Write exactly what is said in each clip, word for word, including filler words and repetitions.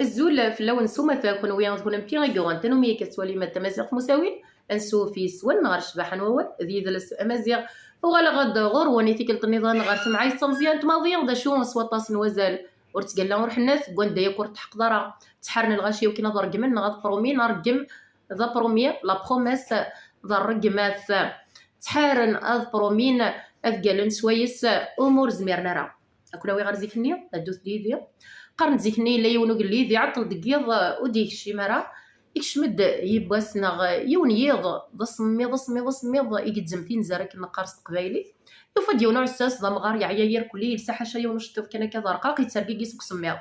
Azul fell-awen s umata, kunwi d kunmti i yuɣen tanumi akka tettwalim Tamaziɣt Musawin. Ansuf yes-wen ɣer ccbaḥa n wawal d yidles amaziɣ. Uɣaleɣ-d ɣur-wen i tikkelt nniḍen ɣer temɛayt tameẓyant maḍi, d acu s waṭas n wazal. Ur ttgalla ur ḥennat, deg wanda yakk ur tḥeqqeḍ ara. Ttḥaren lɣaci wakken ad ṛeggmen neɣ ad promin, aṛeggem d apromi, la promesse d ṛṛegmat. Ttḥaren ad promin, ad ggallen swayes umi ur zmiren ara. Ad ken-awiɣ ɣer zik-nni, ddut-d yid-i. Qqaren-d zik-nni yella yiwen ugellid iɛeṭṭel deg yiḍ, ur d-yekcim ara. Ikcem-d yiwwas neɣ yiwen yiḍ, d asemmiḍ, asemmiḍ, asemmiḍ, i yezzem tinzar akken neqqar s teqbaylit. Yufa-d yiwen uɛessas d amɣar, yeɛya irkelli, yelsa ḥaca yiwen uceṭṭiḍ kan akka d arqaq, yettergigi seg usemmiḍ.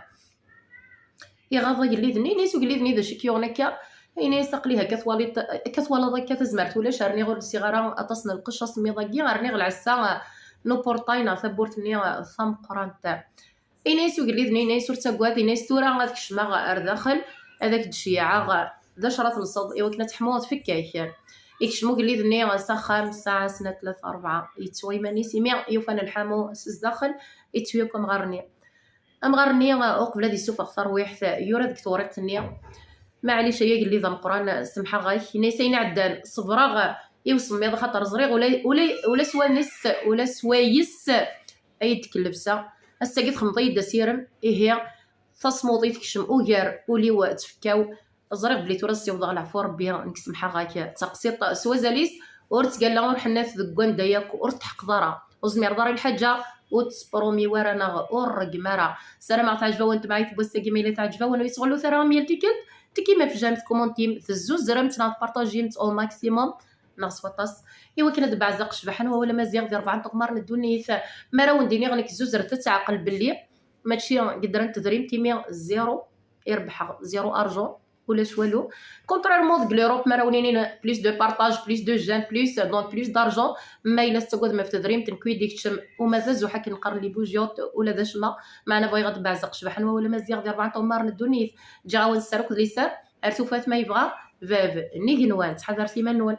Iɣaḍ agellid-nni, yenna-yas ugellid-nni: "D acu i k-yuɣen akka?" Yenna-yas: "Aql-i akka twaliḍ, akka twalaḍ akka tazmert ulac, rniɣ ur lsiɣ ara aṭas n lqecc asemmiḍ-agi, rniɣ lɛessa n upurṭay neɣ tawwurt-nni tameqqrant." Yenna-yas ugellid-nni, yenna-yas: "Ur ttagad." Yenna-yas: "Tura ad kecmeɣ ar daxel, ad ak-d-ceyyɛeɣ d acu ara telseḍ i wakken ad teḥmuḍ tfekka-k." Ikcem ugellid-nni s axxam, ssaɛa snat, tlata, rebɛa, yettu iman-is imi yufa lḥamu s zdaxel, yettu yakk amɣar-nni. Amɣar-nni, uqbel ad yessufeɣ tarwiḥt, yura deg tewriqt-nni: "Maɛlic ay agellid ameqqran, semḥeɣ-ak." Yenna-yas: "Ayen iɛeddan ṣebreɣ i usemmiḍ, axaṭer ẓriɣ ula, ula, ula s wanes, ula s wayes ay d-tkellebsa. Ass-agi txemmeḍ-iyi-d asirem, ihi tasmuḍi tekcem ugar ul-iw d tfekka-w. Ẓriɣ belli tura ssiwḍeɣ leɛfu Rebbi, nekk semḥeɣ-ak." Taqsiṭ s wazal-is, ur ttgalla ur ḥennat, deg wanda yakk ur tḥeqqeḍ ara, ur zmireḍ ara i lḥaǧa, ur tespromi wara neɣ ur ṛeggem ara. Ssarameɣ teɛǧeb-awen temɛayt n wass-agi, ma yella teɛǧeb-awen ur yi-ttɣellut ara am yal tikkelt, tekkim ɣef j'aime, tkumuntim, tezzuzremt neɣ tpartajimt au maximum neɣ s waṭas, i wakken ad d-beɛzeq ccbaḥa n wawal amaziɣ di rebɛa n teɣmar n ddunit. Mi ara wen-d-iniɣ nekk zuzret, ad teɛqel belli mačči gedren tedrimt imi zéro i rebḥeɣ, zéro argent, ulac walu. Contrairement deg l'Europe, mi ara wen-inin plus de partage, plus de j'aime, plus, donc plus d'argent, ma yella tettagadem ɣef tedrimt, nekk i d-ikeččem uma d azuḥ akken qqaren les bougies, ula d acemma. Meɛna bɣiɣ ad d-beɛzeq ccbaḥa n wawal amaziɣ di rebɛa n teɣmar n ddunit. Ǧǧiɣ-awen sser akked liser, ar tufat ma yebɣa bab n igenwan, ttḥadaret iman-nwen.